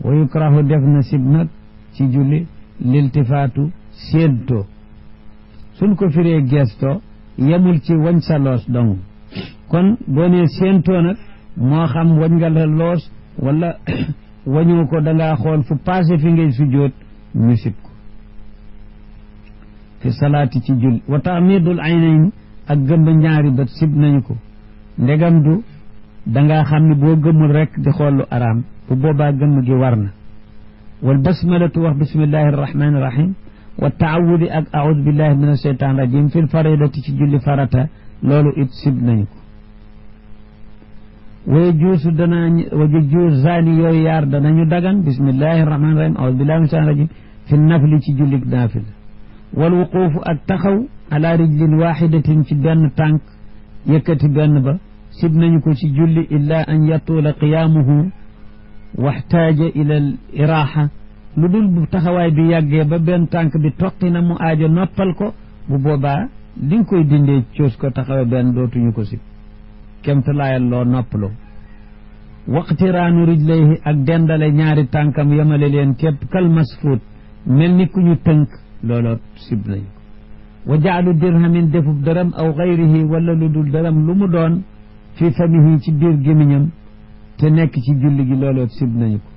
wa yukrahu def na sib nag ci julli liltifaatu séentoo suñ ko firee gestoo yemul ci wañ sa loos dong kon boo nee séentoo nag moo xam wañ nga la loos wala wañoo ko dangaa xool fu passé fi ngay sujjóot ñu sib ko fi salaati ci julli wa taamidul aynayn ak gëmb ñaari bët sib nañu ko ndegam du dangaa xam ne boo gëmmul rek di xool lu araam bu boobaa gëmm gi war na wal basmalatu wax bismillahi arrahmani irrahim wa taawudi ak aoudu billahi min asheytan rajim fil faridati ci julli farata loolu it sib nañu ko wa yajuusu wa yajuusu zaani yooyu yaar danañu dagan bismillahi arrahmani irrahim aoudu billahi min asheytan rajim fi nafli ci julli naafila wal wuquufu ak taxaw ala rijlin waxidatin ci benn tànk yëkkati benn ba sib nañu ko ci julli illa an yatuula qiyaamuhu waxtaaja ila al iraaxa lu dul bu taxawaay bi yàggee ba benn tànk bi toqi na mu aajo noppal ko bu boobaa li nga koy dindee coos ko taxawee benn dootuñu ko sib kemta laayal loo noppaloo waqtiraanu rijlayhi ak dendale ñaari tànkam yemale leen képp kal masfuut mel ni ku ñu tënk looloo sib nañu ko wa jaalu dirhamin defub dërëm aw gayrihi wala lu dul dërëm lu mu doon fi famihi ci biir gémiñam te nekk ci julli gi looloo sib nañu ko